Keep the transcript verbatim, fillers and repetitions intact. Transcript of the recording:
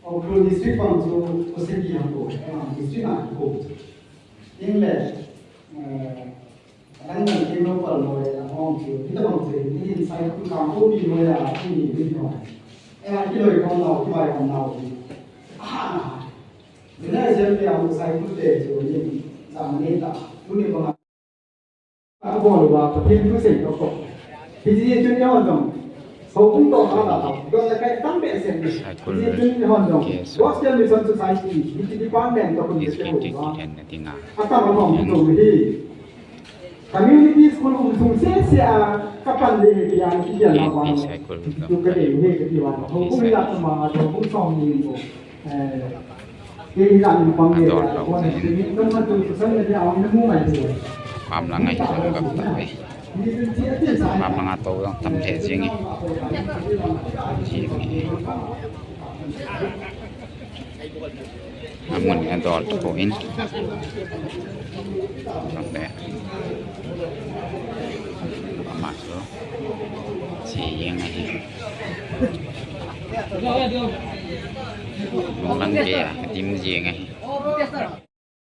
Ukhrul district pang chu Kosaki hako, ah, district na hako. Inle, eh, adang dang kin lo pal mo le na hong chu, ni ta bang chu, ni in sai ku kang ko pi mo ya, ni ni ni mo. Eh, ki loi kong nau, ki bai kong nau ni. Ah, ni na jem ya mo sai ku te chu ni, sa ni ta, ku ni ko na. Abol uva, Pathen thu sei toh ko. Hiche chun eihon jong. Houbung toh kha la tao. Don le kai tam behseh ni. Hiche chun eihon jong. Gospel Mission Society, hiche department toh khun te uva. Atam anom jong hi. Community school um sung sese a, kapan le hi kian kian la uva. Tu ka le hi kati uva. Houbung la tama, houbung song ni ko. Eh, Adon lou in. Pam langa hi jong gap ta ve. Pam langa tou jong tam lheh jing e. Jing e. Amun adol tapon. Jong le. Ama chu. Jing e. Lunglang be a, dim jing e.